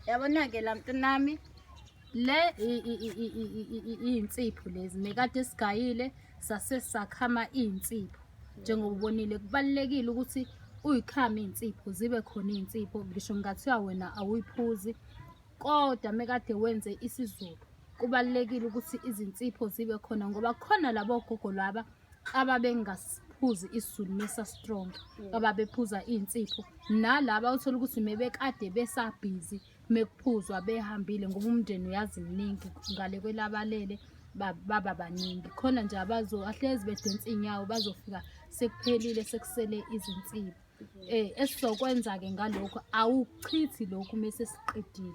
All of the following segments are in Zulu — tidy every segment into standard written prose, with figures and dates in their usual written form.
Yabona-ke la mntanami, le iy'nsipho lezi mekade sigayile sase sakhama iy'nsipho njengoba ubonile. Kubalulekile ukuthi uyikhame iy'nsipho, zibe khona iy'nsipho, ngisho ngathiwa wena awuyiphuzi kodwa mekade wenze isiZulu kubalulekile ukuthi izinsipho zibe khona, ngoba khona labo gogo laba ababengasiphuzi isiZulu mesa strong, ababephuza iy'nsipho, nalaba uthola ukuthi mebekade besabhizi mekuphuzwa behambile, ngoba umndeni uyazi mningi ngale kwelabalele baba baningi khona nje, abazo ahlezi bedonsa iy'nyawo, bazofika sekuphelile sekusele izinsipho. Esizokwenza-ke ngalokhu, awukuchithi lokhu mese siqedile,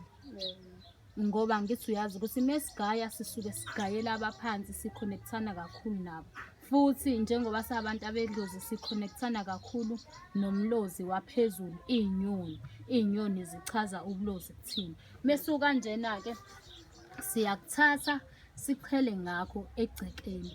ngoba ngithi uyazi ukuthi mesigaya sisuke sigayela abaphansi, sikhonekthana kakhulu nabo, futhi njengoba sabantu abedlozi sikhonekthana kakhulu nomlozi waphezulu, iy'nyoni. Iy'nyoni zichaza ubulozi kuthina. Mesuka kanjena-ke siyakuthatha sichele ngakho egcekeni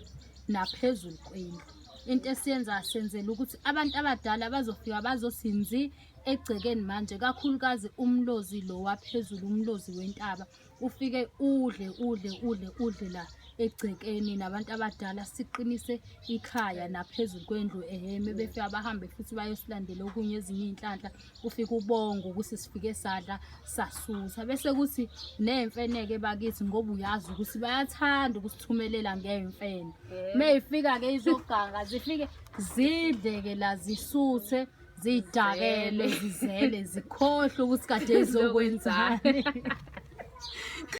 naphezulu kwendlu. Into esiyenza, senzela ukuthi abantu abadala bazofika bazosinzi egcekeni manje, kakhulukazi umlozi lo waphezulu, umlozi wentaba, ufike udle udle udle udle la egcekeni nabantu abadala, siqinise ikhaya naphezulu kwendlu. Ehhe, befika bahambe futhi bayosilandela okunye ezinye iy'nhlanhla, ufike ubonge ukuthi sifike sadla sasutha. Bese kuthi ney'mfeneke bakithi, ngoba uyazi ukuthi bayathanda ukusithumelela ngey'mfene, mey'fika-ke izoganga zifike zidle-ke la, zisuthe, ziyidakele, zizele, zikhohlwe ukuthi kade izokwenzani.